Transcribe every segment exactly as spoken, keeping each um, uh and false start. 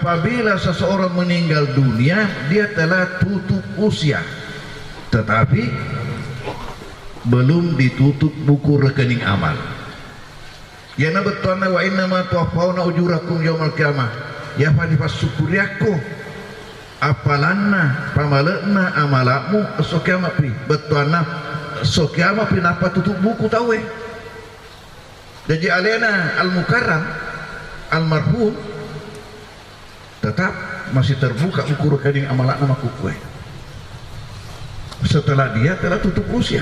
Apabila seseorang meninggal dunia, dia telah tutup usia, tetapi belum ditutup buku rekening amal. Iyana bettuanna, "Wa innama tuwaffauna ujurakum yaumal qiyamah." Iyapa dipassukkuriakko appalanna, pamale'na amala'mu esso kiama'pi. Bettuanna, esso kiama'pi nappa tutup buku tauwe. Jaji alena Al-Mukarram, almarhum, tetap masih terbuka buku rekening amala'na makkukkue. Setelah dia telah tutup usia.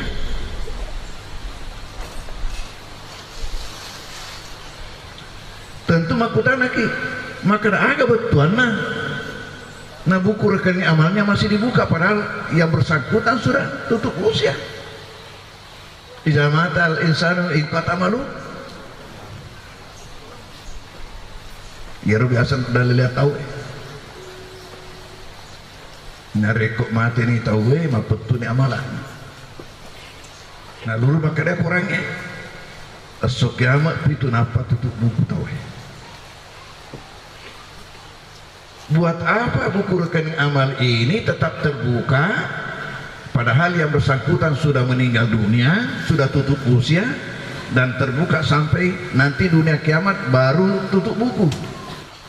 Tentu makkutanaki, makkeda aga bettuanna? Nah, buku rekening amalnya masih dibuka, padahal yang bersangkutan sudah tutup usia. Idza matal insanu inqata amalu. Iyaro biasa dalil tauwe. Narekko mateni tauwe, mapettuni amala'na. Naluru makkeda porangnge, esso kiama'pi tu nappa tutup buku tauwe. Buat apa buku rekening amal ini tetap terbuka, padahal yang bersangkutan sudah meninggal dunia, sudah tutup usia, dan terbuka sampai nanti dunia kiamat baru tutup buku?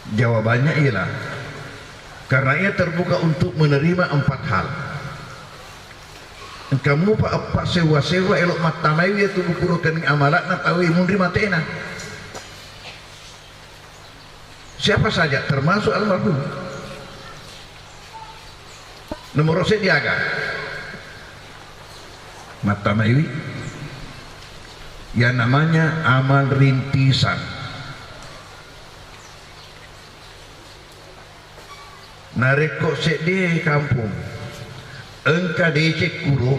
Jawabannya ialah karena ia terbuka untuk menerima empat hal. Engka mupa eppa sewwa-sewwa elo mattamaiwi iyatu buku rekening amala'na tauwe munri matena. Siapa saja, termasuk almarhum. Nomor seddi aga? Mattamaiwi yang namanya amal rintisan. Narekko seddie kampong engka deceng kuro,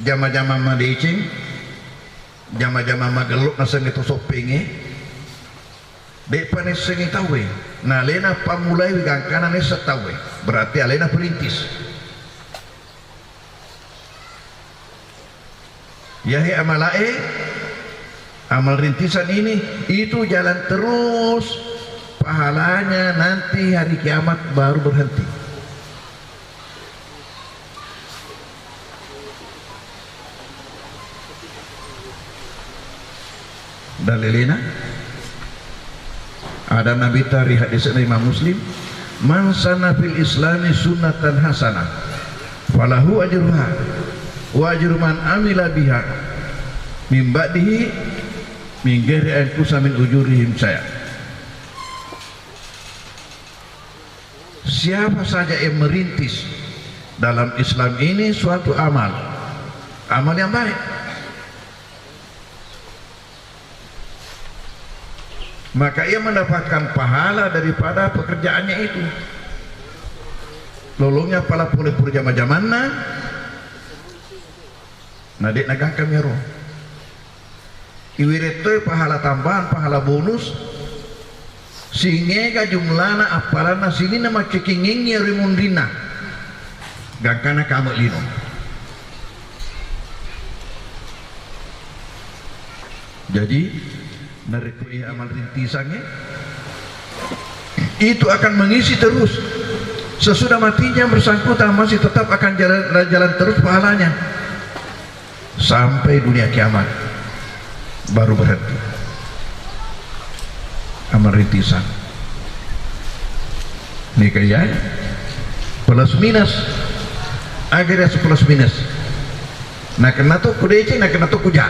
jama-jama madeceng, jama-jama magello nasengnge to soppengnge, de'pa naissengngi tauwe, na alena pammulaiwi gangkana naisseng tauwe, berarti alena perintis. Yahe amala'e, amal rintisan ini, itu jalan terus, pahalanya nanti hari kiamat baru berhenti. Dalilina, ada Nabi tari hadisna Imam Muslim, "Man sanna fil Islami sunnatan hasanah, falahu ajruha, wa ajru man amila biha min ba'dihi, min ghairi anqusa min ujurihim syai'a." Siapa saja yang merintis dalam Islam ini suatu amal, amal yang baik, maka ia mendapatkan pahala daripada pekerjaannya itu. Lolongnya pala pole pura jama-jamanna, na de' nagangka miyaro. Iwirettoi pahala tambahan, pahala bonus, singega jumlana appalanna sininna maccekingengngi ri munrinna. Gangkana kame lino. Jadi, narekko iya amal rintisangnge, itu akan mengisi terus. Sesudah matinya yang bersangkutan masih tetap akan jalan, jalan terus pahalanya. Sampai dunia kiamat baru berhenti. Amal rintisan. Neka iya plus minus. Agar plus minus. Nakenna to ku deceng, nakenna to ku ja.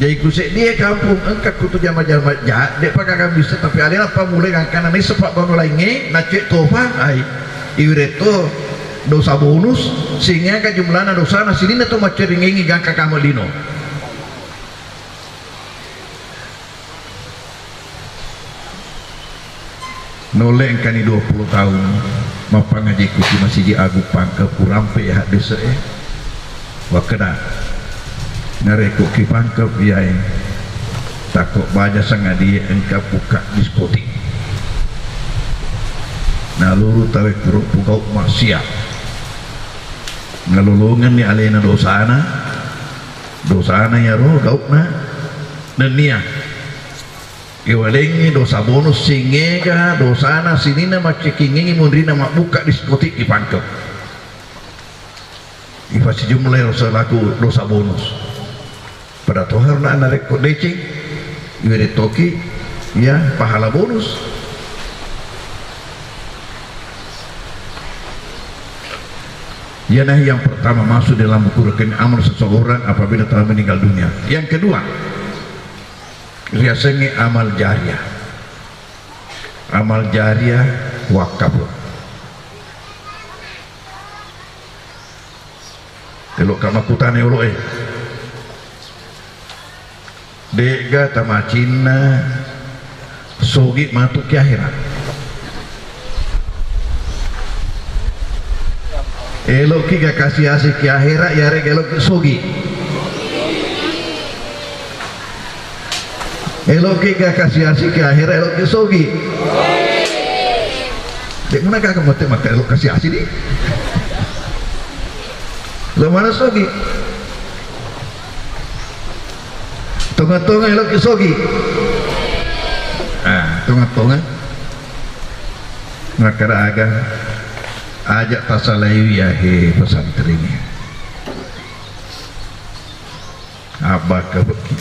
Jadi ku seddie kampung engka kutu jama-jama ja, de'pa gaga bisa, tapi alena pammulai gangkana naisseng pabbangung laingnge, nacce topa, ai. Iwiretto dosa bonus, sehingga jumlana dosana sininna to maccaringengngi gangka kame lino. Naulle engkani dua puluh taung mappangaji ku Masigi Agung Pangkep, kurampe haddese e. Wakkeda, narekko ki Pangkep iyae, takko baja sangadie engka bukka diskotik. Naluru tawe kuro pugau maksiat. Nalolongenni alena dosana, dosana iyaro gau'na nennia. Iwalengngi dosa bonus singega dosana sininna maccekkingengngi munrinna mabbuka diskotik di Pangkep. Ifasijumlai selaku dosa bonus. Pada toharna narekko deceng, iwede toki, ya, pahala bonus. Iyana yang pertama masuk dalam buku rekening amal seseorang apabila telah meninggal dunia. Yang kedua, riasengnge amal jariah. Amal jariah wakaf. Elo'ka makkutana olo'e. De'ga tamacinna sogi matu ki ahera. Elo'ki ga kasi-asi ki ahera, yarega elo'ki sogi? Elo'ki ga kasi-asi ki ahera, elo'ki sogi? De'muna gaga mate maka elo kasi-asi di. Lo mana sogi? Tonga-tonga elo'ki sogi. Ah, tonga-tonga. Makkada aga, aja' tasalaiwi ahe pesantren ini. Abaka beki.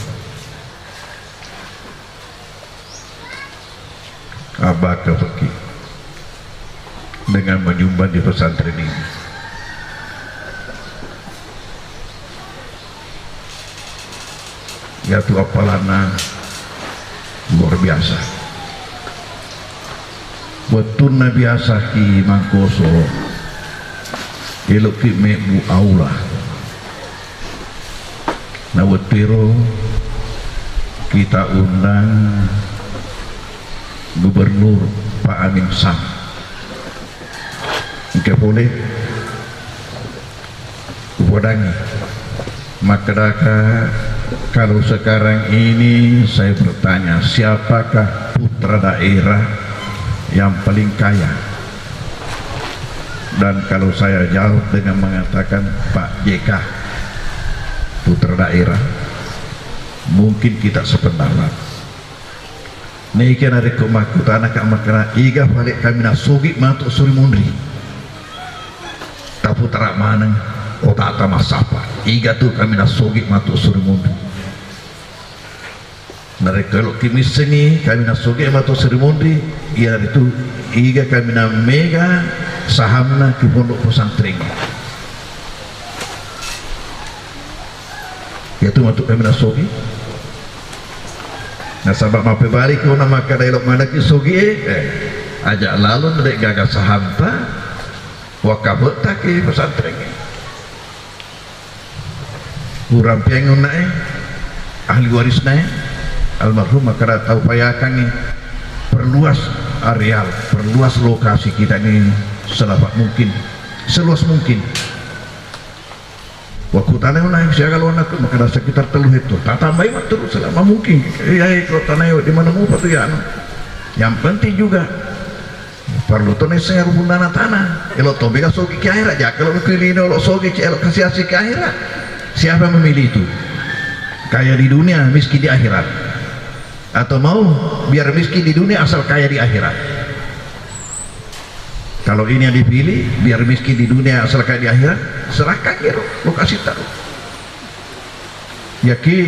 Abaka beki. Dengan menyumbang di pesantren ini. Iyatu appalanna luar biasa. Wettunna biasa ki mangkoso, elo'ki mebbu aula. Na wettuero kita undang Gubernur Pak Amin Sam. Engka pole upodangngi makkedaka, kalau sekarang ini saya bertanya, siapakah putra daerah yang paling kaya? Dan kalau saya jawab dengan mengatakan Pak J K putra daerah, mungkin kita sependapat. Naika narekko makkutanaka makkeda, iga fale kami nasogi matu suri munri? Taputara maneng otata massapa. Iga tu kami nasogi matu suri munri? Narekko elo'ki missengngi kami nasogi matu suri munri, iyanaritu iga kami nammega sahamna ki pondok pesantren. Iyatu matu kami nasogi. Nasaba mappebali ko na makkeda elo manekki sogi e, eh, aja lalo de' gaga sahanta, wakafetta ke pesantren e. Urampiang unna e, ahli warisna e, almarhum makkeda tau payakangngi, perluas areal, perluas lokasi kita ini selapat mungkin, seluas mungkin. Wakkutanai onna siaga lo anakku, makkeda sekitar tellu hektar. Tatambai matturu selama mungkin. Iya, iya, kalau tanah di mana mau patu ya anu. Yang penting juga perlu to naisseng rubunnana tanah. Elo to bega sogi ki ahera, jaka lo ku lino lo sogi ki elo kasi-asi ki ahera. Siapa memilih itu? Kaya di dunia, miskin di akhirat. Atau mau biar miskin di dunia asal kaya di akhirat? Kalau ini yang dipilih, biar miskin di dunia asal kaya di akhirat, serahkan kero lokasi taruh. Yaki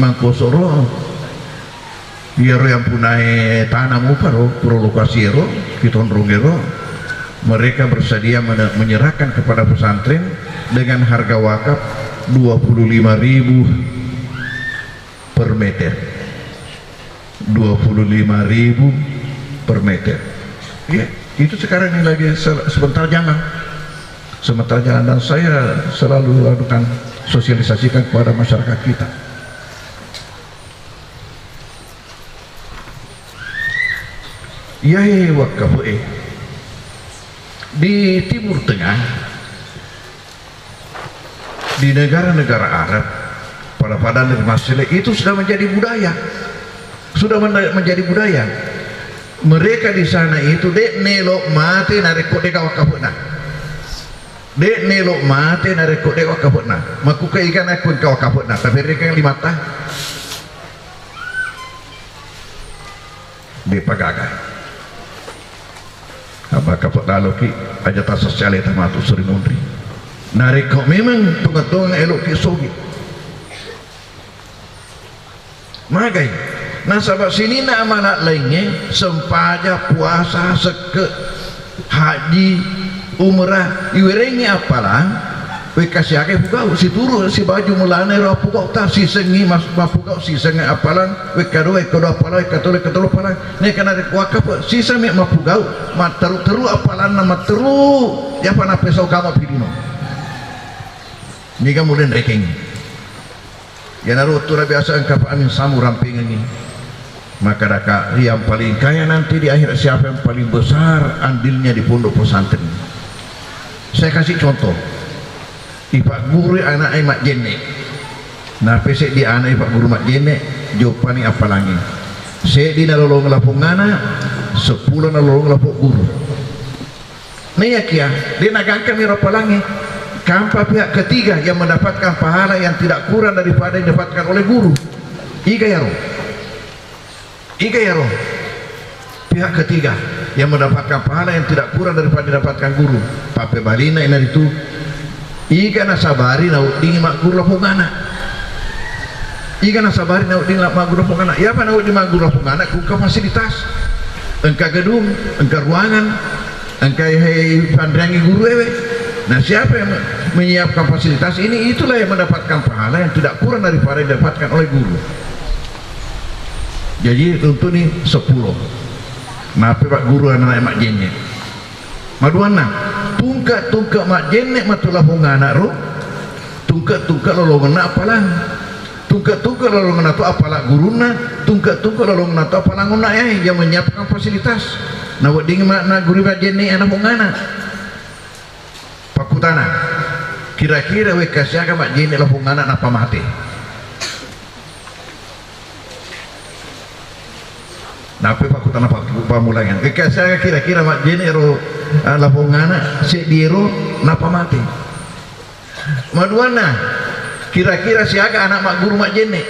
mangkosoro, iyaro yang punae tanah muparo, pro lokasi ero, kitonrong ero, mereka bersedia mene-, menyerahkan kepada pesantren dengan harga wakaf dua puluh lima ribu per meter. Dua puluh lima ribu per meter. Ya, itu sekarang ini lagi se-, sebentar jalan. Sebentar jalan dan saya selalu lakukan sosialisasikan kepada masyarakat kita. Iyae wakaf e di Timur Tengah. Di negara-negara Arab, pada-pada negeri Mesir itu sudah menjadi budaya. Sudah men-, menjadi budaya. Mereka di sana itu de' nelo mate narekko de' ga wakafna. De' nelo mate narekko de' wakafna. Makkuke iga nakku engka wakafna, tapi rekeng limatta. De' pagaga. Apa kapedaloki aja tasessiale tamatu suri munri. Narekko memang tongeng-tongeng eloki sogi. Magai. Nasaba sininna amala laingnge, sempaja, puasa, sekke, haji, umrah, iwerengngi appalang, wekka siaga pugau, situru sibaju mulana ero appugau ta, sisengngi mas-, mappugau, sisengngi appalang, wekka dua, wekka dua appalang, wekka tolu, wekka tolu appalang. Neka narekko wakkape, sisami mappugau, matteru-teru appalanna matteru, yapa napesau kama pidino. Niga mulen rekeng. Iyanaro wettura biasa engka Pak Amin Samu rampingengi. Makkadaka, yang paling kaya nanti di akhirat siapa yang paling besar andilnya di pondok pesantren. Saya kasih contoh. Ipagguru anaknya majjenne. Nape seddi anak ipagguru majjenne, joppani appalangi. Seddi nalolong lapong anak, seppulo nalolong lapong guru. Naiyakia, de' nagangkami ro appalangnge, kampa pihak ketiga yang mendapatkan pahala yang tidak kurang daripada yang didapatkan oleh guru. Iga yaro? Iga yaro? Pihak ketiga yang mendapatkan pahala yang tidak kurang daripada didapatkan guru. Pappebalina inaritu, iga nasabari naweddingi magguru lapong anak. Iga nasabari nawedding la-, magguru lapong anak. Iyapa nawedding magguru lapong anak, kukka fasilitas. Engka gedung, engka ruangan, engka he-, panreangi guru ewe. Nah, siapa yang me-, menyiapkan fasilitas ini, itulah yang mendapatkan pahala yang tidak kurang daripada yang didapatkan oleh guru. Jadi, tuntuni seppulo. Mape Pak Guru anak-anak majjenne. Maduanna, tungke-tungke majjenne matu lapong anak ro, tungke-tungke lolongenna appalang. Tungke-tungke lolongenna to appala gurunna, tungke-tungke lolongenna to appalang onna yae, yang menyiapkan fasilitas. Nawedding ma-, na guru majjenne anak lapong anak. Pakkutana, kira-kira wekka siaga majjenne lapong anak nappa mate? Nappa pakkutana pakku-, pammulangeng. Wekka siaga kira-kira majjenne ero, eh, lapong anak seddi ero nappa mate? Maduanna, kira-kira siaga anak magguru majjenne?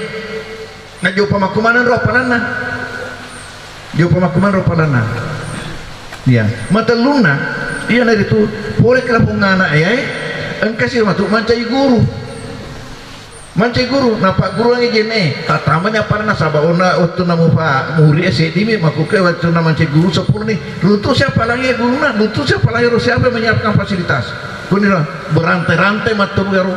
Najoppa makkumaneng ro appalanna? Joppa makkumaneng ro appalanna? Iya. Matellunna, iyanaritu pole ke lapong anak yae, engka si matu mancaji guru. Mancaji guru, napagguruangngi jenne, tatamani appalanna saba onna wettunna mupa muri e seddimi, makkuke wettunna mancaji guru seppulo ni. Runtu siapa lagi guruna, runtu siapa lagi ro siapa yang menyiapkan fasilitas. Kuniro, berantai-rantai matteru ero.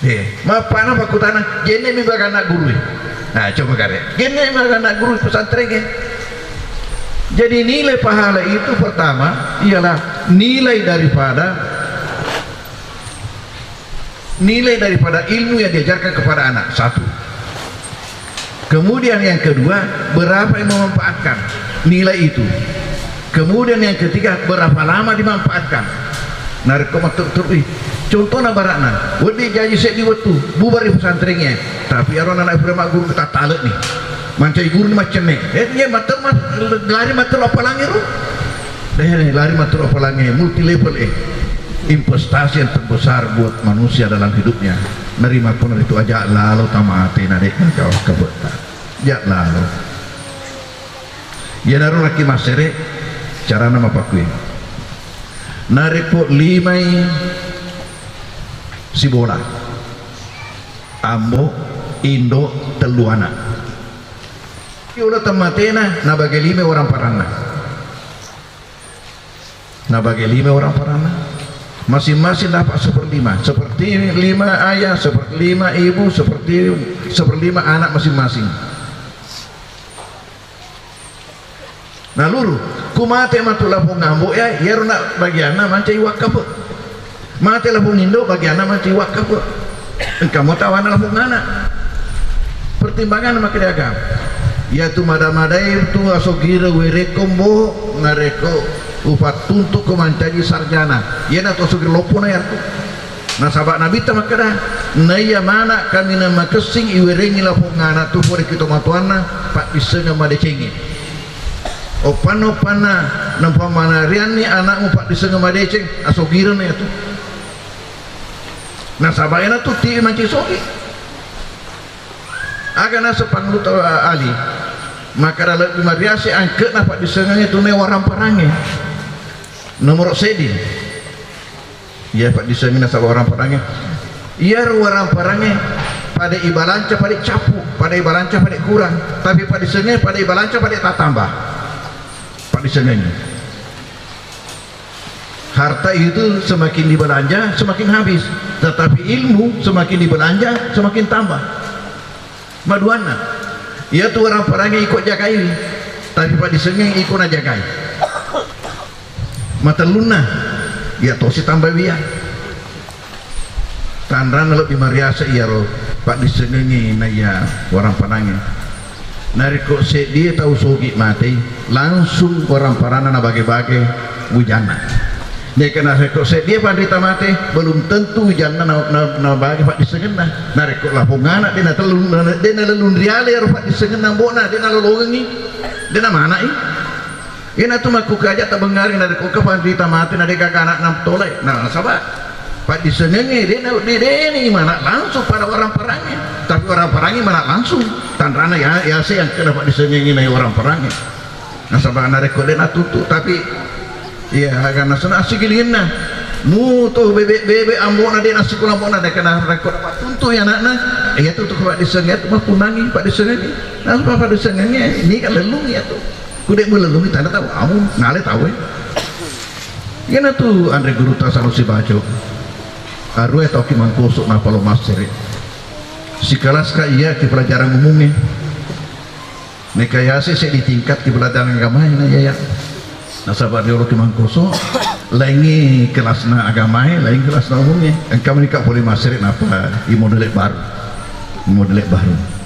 Eh, mappana pakkutana, jenne mi baganna guru. Nah, coba kare. Jenne mi baganna guru pesantren, eh. Jadi nilai pahala itu pertama ialah nilai daripada, nilai daripada ilmu yang diajarkan kepada anak. Satu. Kemudian yang kedua, berapa yang memanfaatkan nilai itu. Kemudian yang ketiga, berapa lama dimanfaatkan. Narekko matteru-teru i, contohna barakna, wedding jaji seddi wettu, bubar i pesantrengnge. Tapi aro anak pura magguru tattale ni. Mancai guru ni maccenne. Eh, iya matteru, mat-, lari matteru appalangnge ro. Deh, lari matteru appalangnge, multi level, eh. Investasi yang terbesar buat manusia dalam hidupnya. Narima pun itu aja lalo tamate na dek kau kebeta. Ja lalo. Iyanaro rakki massere carana mappakkue. Narekko limai sibola, ambo, indo, tellu anak. Iyolo temmatena nabage lima orang paranna. Nabage lima orang paranna. Masing-masing dapat seperlima. Seperti lima ayah, seperlima ibu, seperti seperlima anak masing-masing. Naluru, ku mate matu lapong ambo ya, iyaro na bagianna mancai wakkape. Mate lapong indo bagianna mancai wakkape. Engka mo tawana lapong anak. Pertimbangan maka diaga. Iyatu mada-madai tu asogire werekko mbo narekko upattuntu ko mancaji sarjana. Iyana tu asogire loppo na yartu. Nasaba Nabitta makkeda, naiya mana kaminang makessing iwerengngi lapong anak tu pole ki tomatoanna paddissengeng madecengnge. Oppanna-oppanna napamanarianni anakmu paddissengeng madeceng, asogirenna iyatu. Nasaba ena tu tiwi manci sogi. Aga naseng Panglutang Ali. Makkeda lebbi mariase angke'na paddissengengnge tunai waramparangnge. Nomoro seddi. Iya, paddissengengnge nasaba waramparangnge. Iyaro waramparangnge pada ibalanca, pada cappu, pada ibalanca, pada kurang. Tapi paddissengengnge pada ibalanca, pada tatamba. Paddissengengnge. Harta itu semakin dibelanja, semakin habis. Tetapi ilmu semakin dibelanja, semakin tambah. Maduanna, iyatu waramparangnge iko jagai, tapi paddissengengnge iko najagai. Matellunna, iya tosi tambah wia. Tanranna lebbi mariase iyaro paddissengengnge naiya waramparangnge. Narekko seddie tau sogi matei, langsung waramparanna nabage-bage wijanna. Neka narekko seddie panrita mate, belum tentu wijanna na, na, nabage paddissengenna. Narekko lapongngana de natellung, de nalellung riale iyaro paddissengenna ambo'na, de nalolongengngi, de namana'i. Iyanatu makkukaja tabengngari narekko engka panrita mate na de gaga ana'na tolai. Nasaba paddissengengnge de na, de, de ni mana langsung pada waramparangnge. Tapi waramparangnge mana langsung. Tanrana ya, yase angke'na paddissengengnge nai waramparangnge. Nasaba narekko de natuttu, tapi iya aga nasena assigilingenna. Muto bebe-bebe ambo'na de nassikola ambo'na de kana rekko pattuntu ya ana'na. Iyatu tu paddissengengnge tu mappunnangi paddissengengnge. Nasaba paddissengengnge ni kan lellung iyatu. Ku de' mulellungi tanda tau amu, nale tau e. Iyanatu anre gurutta Sanusi Baco. Arue tau ki Mangkoso nappa lo massere. Sikalaska iya ki pelajaran umungnge. Neka yase seddi tingkat ki pelajaran agamae na iya. Nasaba riolo ki Mangkoso, laingi kelasna agamae, laing kelasna umungnge. Engka menika pole massere nappa i modele baru. I modele baru.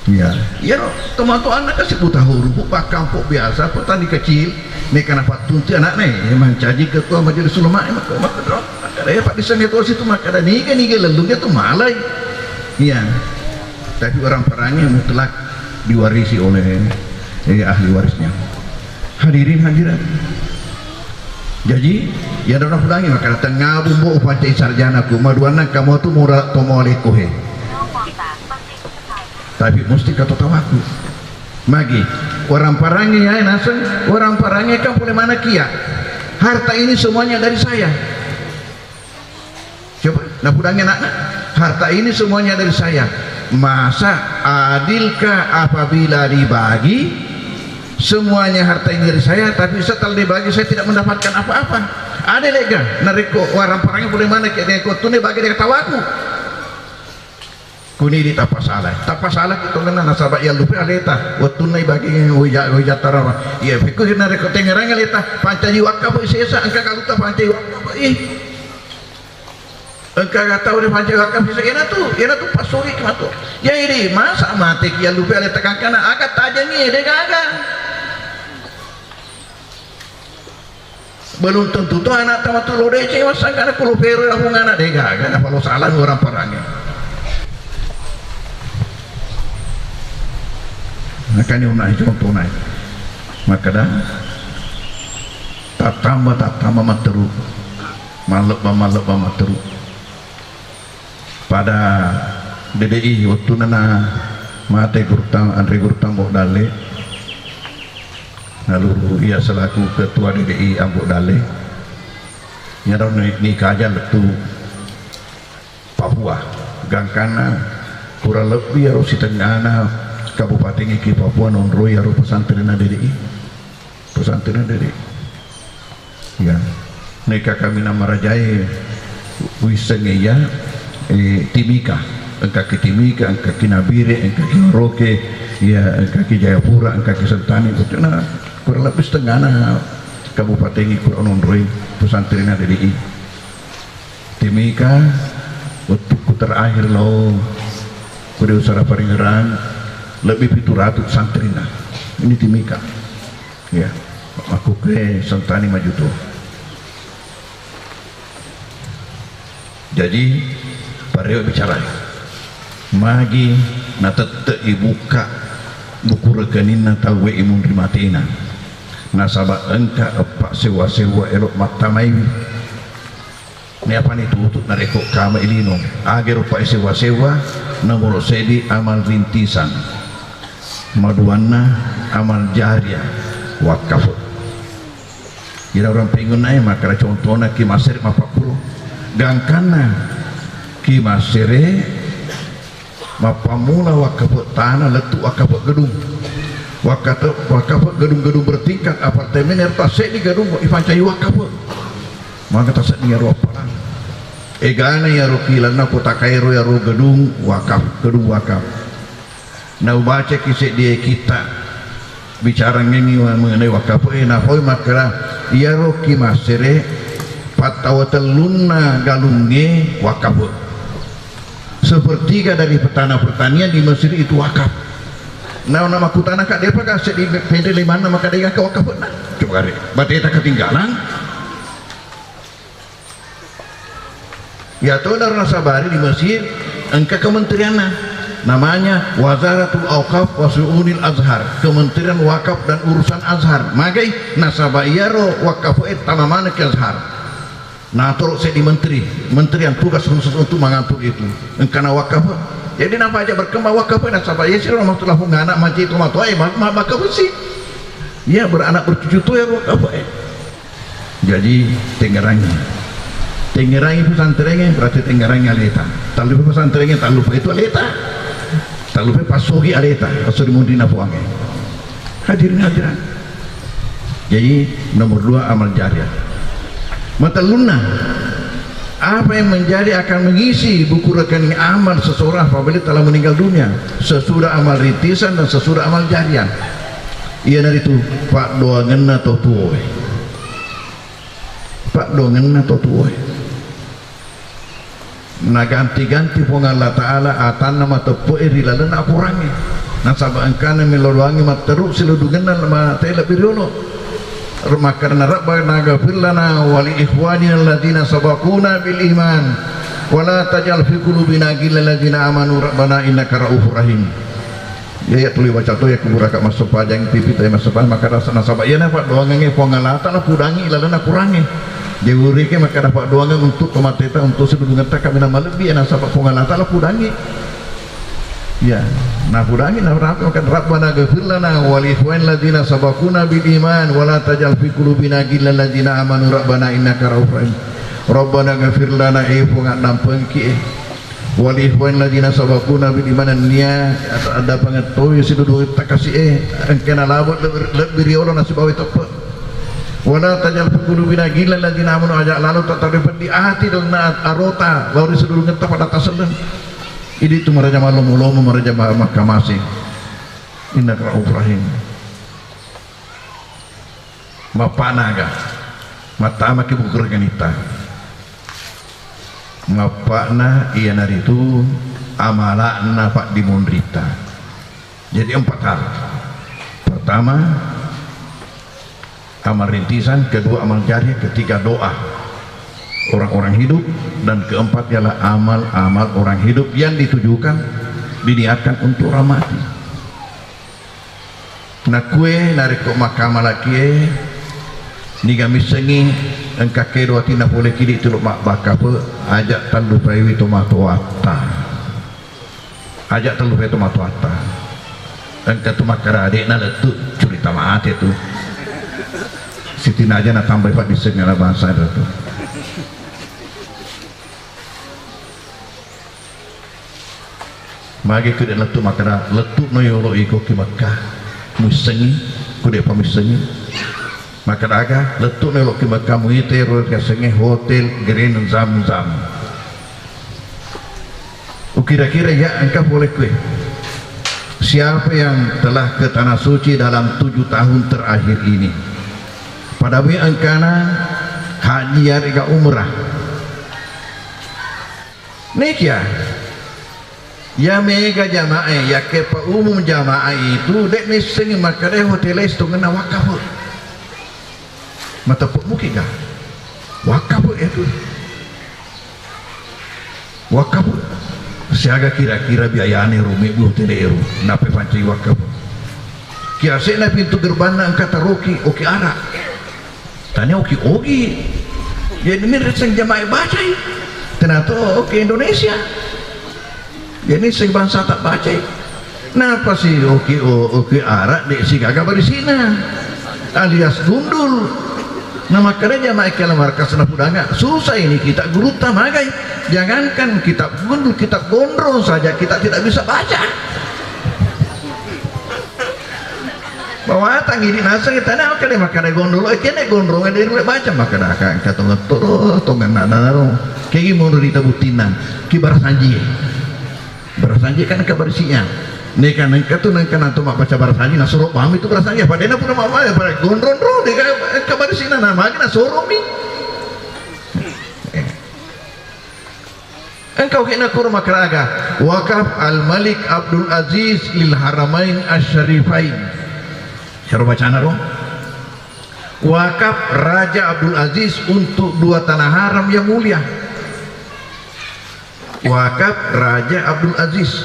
Iya, iyaro tomatoanna kasi buta huruf, pakkampo biasa, petani kecil, meka napattuntu anakna, eh, mancaji ketua majelis ulama, eh, maka, maka, maka, eh, paddissengnge tosi tu makkeda, niga, niga lellung tu malai. Iya. Tapi waramparangnge mutlak diwarisi oleh, eh, ahli warisnya. Hadirin hadirat. Jaji, iya dona pudangi makkeda tengngabu mbo upancai sarjana ku, maduanna kamu tu mura tomo alekko he. Tapi musti katotawaku. Magi, waramparangnge yae naseng, waramparangnge kan pole mana kia. Harta ini semuanya dari saya. Coba, napudangi anakna, harta ini semuanya dari saya. Masa adilkah apabila dibagi semuanya harta ini dari saya, tapi setelah dibagi saya tidak mendapatkan apa-apa? Ada lega, narekko waramparangnge pole mana kia, ko tunne bagi de tawaku. Kuni di tapasala. Tapasala ki tongengna nasaba iya lupe aleta. Wettunna ibagi wija, wija tarara. Iya, pekku narekko tengerang aleta, pancaji wakka po sesa, engka kaluta pancaji wakka po i. Engka tau de pancaji wakka po sesa. Iyana tu, iyana tu pasuri ki matu. Jadi, masa mate ki iya lupe aleta kangkana, aga tajengi de gaga. Belum tentu tu anak tamat tu lo deceng, masangkana kulo pero lapung anak de gaga, napa lo salah waramparangnge. Makanya unai contoh nai. Makkeda, tattamba, tattamba matteru. Mallebba, mallebba matteru. Pada D D I wettunna na mate Gurutta, anre Gurutta Ambo Dalle, naluru iya selaku ketua D D I Ambo Dalle. Iyaro ni, nikaja lettu Papua, gangkanna kurang lebbi iyaro sitengngana kabupatengnge ki Papua naonroi iyaro pesantrenna D D I. Pesantrenna D D I. Ya. Neka kami namarajae wissengnge iya, eh, Timika, engkaki Timika, engkaki Nabire, engkaki Maroke, ya, engkaki Jayapura, engkaki Sentani, pokokna kurang lebbi setengana kabupatengnge kuro naonroi pesantrenna D D I. Timika, wettukku terakhir lao kode usara Paringerang, lebbi pitu ratu santrina. Ini Timika. Ya, makkukkue Sentani maju tu. Jaji, parewe bicara. Magi natette ibukka buku rekeninna tauwe imunri matena. Nasaba engka eppa sewwa-sewwa elo mattamaiwi. Niapani tutu narekko kama ilino. Agero pa sewwa-sewwa, nomoro seddi amal rintisan. Maduanna, amal jariah, wakaf. Iyaro urang pengunnae makkeda, contona Ki Masere mappakkuro. Gangkanna Ki Masere mappammula wakaf tana, lettu wakaf gedung. Wakaf, wakaf gedung-gedung bertingkat, apartemen, ero tasseddi gedung ipancai wakaf. Maka tasedding iyaro appalang. Egana iyaro kilanna kota Kairo iyaro gedung wakaf, gedung wakaf. Naubacaki seddi kitta bicarangengngi mengenai wakaf e, napau makkeda, iyaro Ki Masere pattawa tellunna galungnge wakaf. Sepertiga dari tanah pertanian di Mesir itu wakaf. Nah, na makkutana ka, depa ka seddi penre limanna maka dega ka wakaf na. Coba kare, bateta ketinggalan. Iyatona nasabari di Mesir engka kementerianna, namanya Wazaratul Auqaf wa Syu'unil Azhar, Kementerian Wakaf dan Urusan Azhar. Magai nasaba iyaro wakaf e tama maneng ki Azhar. Natoro seddi menteri, menteri yang tugas khusus untuk mengatur itu. Engkana wakaf. Jadi napa aja berkembang wakaf e nasaba iya siro maksud lafung anak manci itu matoa e ma-, ma-, wakaf sih. Iya beranak bercucu tuh ya wakaf e. Jaji, tengngerangi. Tengngerangi pesantrengnge, berarti tengngerangi aleta. Tallupai pesantrengnge, tallupai itu aleta. Tallupai passogi aleta, passogi munrinna Puangnge. Hadirin hadirat. Jadi, nomor dua, amal jariah. Matellunna, apa yang menjadi akan mengisi buku rekening amal seseorang apabila telah meninggal dunia, sesudah amal rintisan dan sesudah amal jariah? Iyanaritu paddoangenna to tuoe. Paddoangenna to tuoe. Naganti-ganti Puang Allah Ta'ala atanna mateppe'e ri lalenna akorangnge. Nasaba engkana melo doangnge matteru siludungenna mate lebbi riolo. Makkarana, "Rabbana ghafir lana wa li ikhwanina alladzina sabaquna bil iman wa la taj'al fi qulubina ghillan lil ladzina amanu rabbana innaka raufur rahim." Iya, iya, tuli baca to, iya, kuburaka massempajang, pipi to, iya, massempajang, maka rasa nasaba iyana paddoangengnge Puang Allah Ta'ala pudangi ilalenna akorangnge. Jawurike makkada paddoangeng untuk tomateta, untuk sidudungetta kaminang malebbi, iya, nasaba Puang Allah Ta'ala pudangi. Iya, napudangi, napudangi, maka, "Rabbana ghafir lana wa li ikhwanil ladzina sabaquna bil iman wa la taj'al fi qulubina ghillan lil ladzina amanu rabbana innaka raufur rahim." Rabbana ghafir lana, eh, Puang, addampengki, eh. Wa li ikhwanil ladzina sabaquna bil iman, nennia addampengeng toi sidudungetta kasi'e engkana labo lebbi, lebbi riolo nasibawai teppe. Wa la taj'al fi qulubina ghillan lil ladzina amanu, aja lalo tataroi peddi ati lalenna arota lao ri sidudungetta pada taselleng. Idi tu maraja mallomo-lomo, maraja ma-, makkamase. Innaka raufur rahim. Mappa'na aga? Mattamaki buku rekenita. Mappa'na iyanaritu amala'na paddimonrita. Jadi empat hal. Pertama, amal rintisan, kedua amal jariah, ketiga doa orang-orang hidup, dan keempat ialah amal-amal orang hidup yang ditujukan, diniatkan untuk orang mati. Nakkue narekko makkamalakie, niga missengngi engka kedo atinna pole kidi tulu mabbakkape, aja tallupaiwi tomatoatta. Aja tellupai tomatoatta. Engka tu makkada ade'na lettu, curita mate tu. Sitinaja natambai paddissengngana bangsa tu. Magi ku de lettu makkada, lettu no yolo iko ki Mekah, muissengi, ku de pamissengi. Makkada aga, lettu no yolo ki Mekah, muite ro riasengnge Hotel Grand Zamzam. Ukira-kira ya engka pole kue. Siapa yang telah ke Tanah Suci dalam tujuh tahun terakhir ini? Padami engkana haji yarega umrah. Nekia, ya mega jamaah, ya kepa umum jamaah itu, dek missengi makkada hotel es tu ngena wakaf. Mateppe muki ga? Wakaf itu. Wakaf. Siaga kira-kira biayane ro mebbu hotel ero, nape pancai wakaf. Kiasena pintu gerbangna engka taroki, oki ara. Tania oki-oki. Jadi ini reseng jamaah bacai. Tenato oki Indonesia. Jadi seng bangsa tak bacai. Napasi oki, o-, oki ara de' sigaga barisina, alias gundul. Na makkeda jamaah kala markas na pudanga, susah ini kita gurutta magai. Jangankan kitab gundul, kitab gondrong saja kita tidak bisa baca. Bawatang ini naseng tana makkeda, makkeda gondrong, eh, kene gondrong de' ribaca, makkeda ka, ka tongetto, tongenna naro. Kegi mundur ita buttinna, ki barasanji. Barasanji kan engka barisinya. Neka nengka tu nengka nanto mabbaca barasanji nasoro bami tu barasanji. Apa dena pura mabbaca, pada gondrong ro, deka engka barisina na magi nasoro mi. Eh. Engka oki na kuro makaraga. Wakaf Al Malik Abdul Aziz lil Haramain Asyarifain. Sero bacana ro. Wakaf Raja Abdul Aziz untuk dua tanah haram yang mulia. Wakaf Raja Abdul Aziz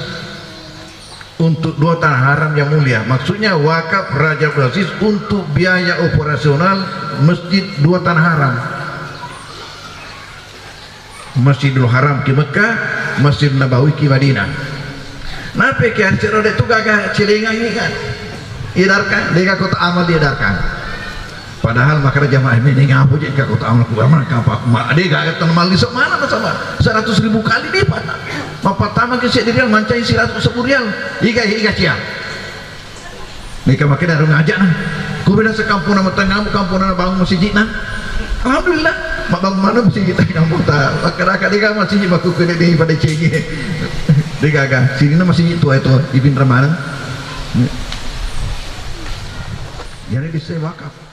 untuk dua tanah haram yang mulia. Maksudnya, wakaf Raja Abdul Aziz untuk biaya operasional masjid dua tanah haram. Masjidil Haram ki Mekah, Masjid Nabawi ki Madinah. Nape ki arsiro de' tu gaga celengangi kan? Edarkan, dega kota amal diedarkan. Padahal makkeda jamaah ini ngapo je ka kota amal ku amal kapa ma de' gaga tan mali semana nasaba seratus ribu kali lipat. Mappatama ke seddi rial mancai seratus ribu rial. Iga, iga cia. Meka makkeda ro ngajak na. Ku beda sekampung nama tengamu kampung nama bangun masjid na. Alhamdulillah, mabbangun mana masjid kita kampung ta. Makkeda ka dega masjid baku kene de' pada cengi. Dega ga, sini na masjid tua itu Ibn Ramadan. Jadi bisa wakaf.